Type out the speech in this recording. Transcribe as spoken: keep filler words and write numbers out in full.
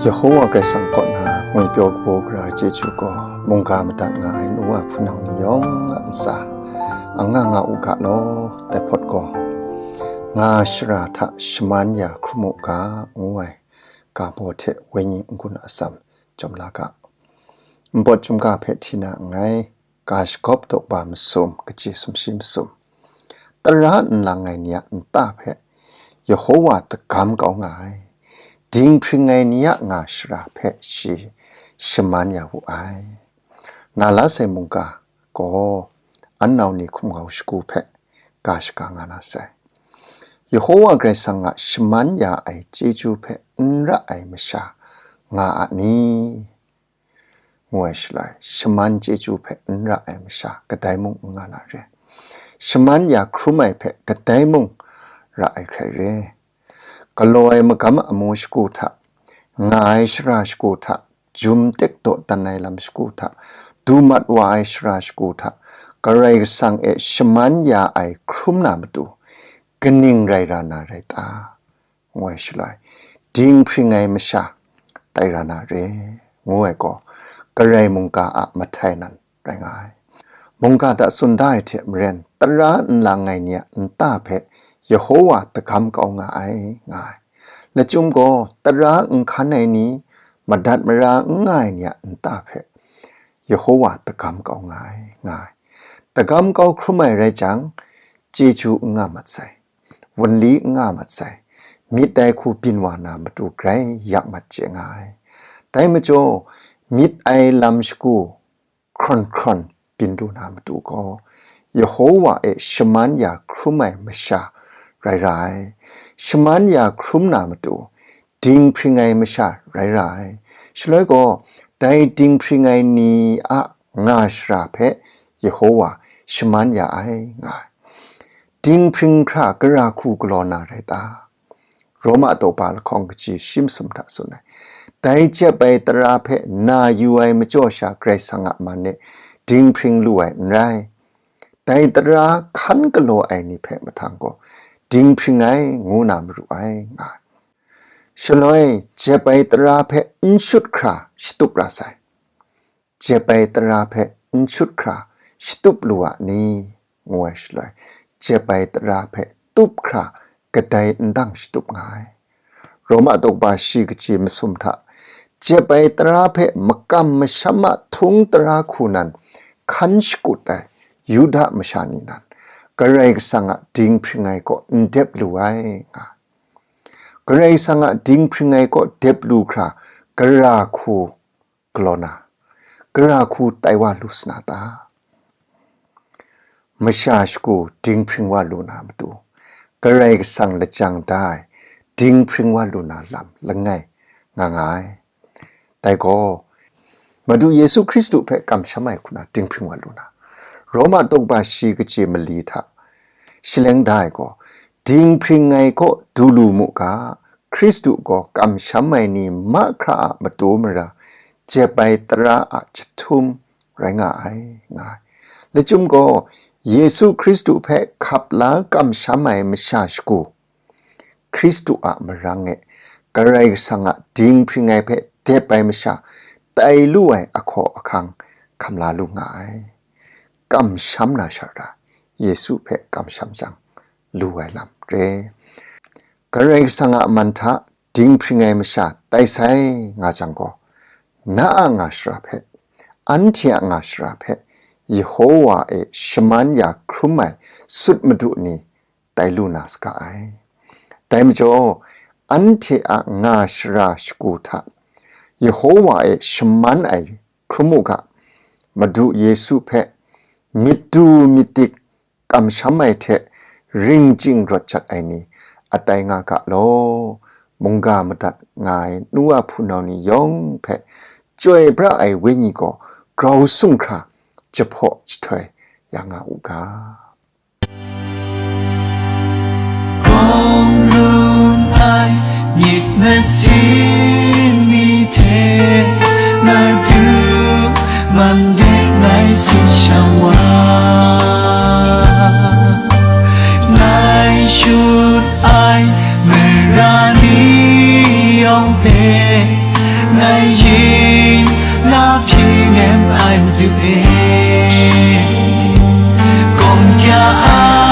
Yehowa Karai Kasang kaw na ngwi pyaw kaba gara chyeju gaw mungga madat nga ai nu wa hpunau ni yawng a ntsa, anga nga u ga law, dai hpawt gaw, nga shara hta shaman ya hkrum u ga, ngu ai ga baw hte wenyi n-gun atsam jawm la ga. Npawt chyum ga hpe hti na nngai, ga shagawp daw ba masum, kaji sumshi masum. Tara n lang ai ni a nta hpe Yehowa dagam kau nga ai. Dinghpring ai ni a nga shara hpe shi shaman ya wu ai. Na la sai mungga gaw, an nau ni hkum kau shagu hpe ga shaga nga na sai. Yehowa Karai Kasang a shaman ya ai chyeju hpe n ra ai masha nga a ni? Ngu ai shaloi, shaman chyeju hpe n ra ai masha kadai mung n nga na re. Shaman ya hkrum ai hpe kadai mung ra ai hkrai re. Galaw ai magam a amu shagu hta, nga ai shara shagu hta, jum tek dawdan ai lam shagu hta, du mat wa ai shara shagu hta, Karai Kasang e shaman ya ai hkrum na matu, kaning rai ra na rai ta? Ngu ai shaloi, dinghpring ai masha tai ra na re, ngu ai gaw, Karai mungga a mahtai nan rai nga ai. Mungga hta tsun da ai hte maren, tara n lang ai ni a nta hpe Yehowa dagam kau nga ai, nga ai. Lachyum gaw, tara n hkan ai ni, madat mara n nga ai ni a nta hpe Yehowa dagam kau nga ai, nga ai. Dagam kau hkrum ai rai jang, chyeju n nga mat sai, wunli n nga mat sai, myit ai hku byin wa na matu grai yak mat chye nga ai. Dai majaw, myit ai lam shagu hkrawn hkrawn byin lu na matu gaw, Yehowa e shaman ya hkrum ai masha rai ra ai. Shaman ya hkrum na matu, dinghpring ai masha rai ra ai. Shaloi gaw, dai dinghpring ai ni a nga shara hpe Yehowa shaman ya ai, nga ai. Dinghpring hkra gara hku galaw na rai ta? Roma daw ba lahkawng kaji shi masum hta tsun ai. Dai jep ai tara hpe na yu ai majaw sha Karai Kasang a man e dinghpring lu ai n rai. Dai tara hkan galaw ai ni hpe mahtang gaw, dinghpring ai ngu na maru ai, nga ai. Shaloi, jep ai tara hpe n shut hkra shatup ra sai. Jep ai tara hpe n shut hkra shatup lu a ni? Ngu ai shaloi, jep ai tara hpe tup hkra kadai ndang shatup nga ai. Roma daw ba shi kaji masum hta, jep ai tara hpe makam masham a htung tara hku nan hkan shakut ai Yuda masha ni nan, Karai Kasang a dinghpring ai kaw n dep lu ai, nga. Karai Kasang a dinghpring ai kaw dep lu hkra, gara hku galaw na, gara hku tai wa lu sa na ta? Masha shagu dinghpring wa lu na matu, Karai Kasang lajang da ai dinghpring wa lu na lam langai nga nga ai. Dai gaw, Madu Yesu Hkristu hpe kamsham ai hku na dinghpring wa lu na, Roma daw ba shi kaji mali hta shaleng da ai gaw, dinghpring ai kaw du lu mu ga, Hkristu gaw kamsham ai ni mahkra a matu mara, jep ai tara a jahtum rai nga ai, nga ai. Lachyum gaw, Yesu Hkristu hpe hkap la kamsham ai masha shagu, Hkristu a marang e Karai Kasang a dinghpring ai hpe dep ai masha tai lu ai ahkaw ahkang hkam la lu nga ai. Kamsham na sha ra, Yesu hpe kamsham jang lu ai lam re. Karai Kasang a man hta dinghpring ai masha tai sai nga jang gaw, na a nga shara hpe, anhte a nga shara hpe, Yehowa e shaman ya hkrum ai sut madu ni tai lu na saga ai. Dai majaw, anhte a nga shara shagu hta Yehowa e shaman ai hkrum u ga, Madu Yesu hpe myit du myit dik kamsham ai hte ring jing rawt jat ai ni a tai nga ga law, mungga madat nga ai nu a hpunau ni yawng hpe Chyoi pra ai Wenyi gaw grau sung hkra jahpaw jahtoi ya nga u ga. Kawng lun ai myit masin mi hte Madu man de ngai si shang wa, ngai shut ai mara ni yawng hpe Ngai yin na hpyi nem ai Madu e, gawng kya a